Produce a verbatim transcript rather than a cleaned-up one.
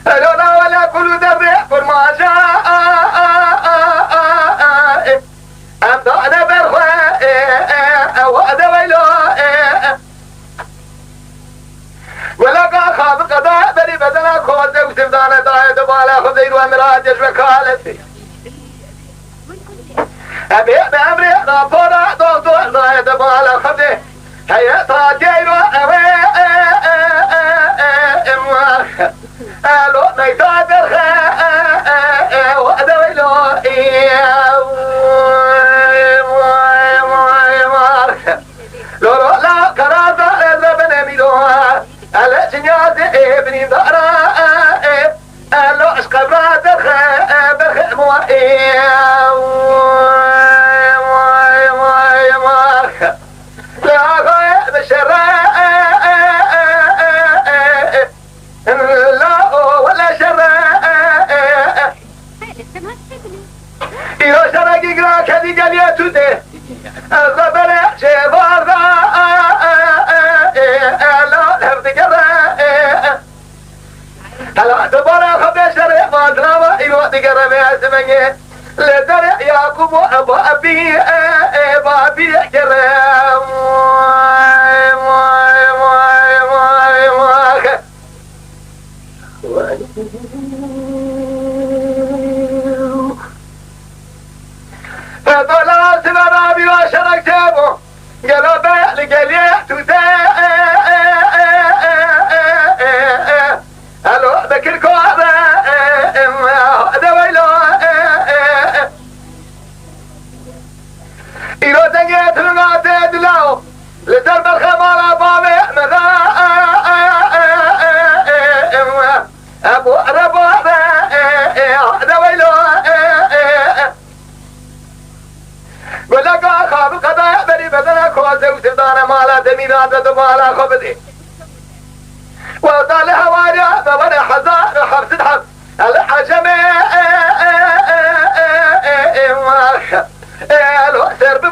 Elo la wele kul û derê kurmaja. Em dane ber xwe, ew de weylo. Wela ka xabi qeda berî bedena xwe zewsim dane daye di bala xwe zeyr we miradê ji we kalesê. Ebê bi emrê rapora doktor daye di bala xwe de. Heye ta teyro ewe. Elo meyta derxe. Ew de weylo. Loro la karar da ez re benemîro. Ele cinya de e binî dara. Elo eşq evra derxe, berxe moa. La axayê bi şerre. La o wele şerre. Îro şerekî gira kedî geliyê tu tê. Ez ve berê çêvar da. La hev digere. Hela dubare xwe bêşerê, ma dirava îro digere vê ezimengê. Li derê Yakûb û Ebu Ebî, e, e, babî kere. Vay, vay, vay, vay, vay. Fedola sibera bîra şerek çêbû. Gelo be li gelê tu te. Elo Bekir Kore. De weylo. Îro dengê tu nate dilao. Li ser berxe mala bavê me da. Ebu Ereba. De weylo. Guleka xabi qedaya berî bedene xwaze û sildane mala demîran de di mala xwe bidê. Wexta li hewariya de were hezar û heft sed heb. El ecemê. Elo ser bi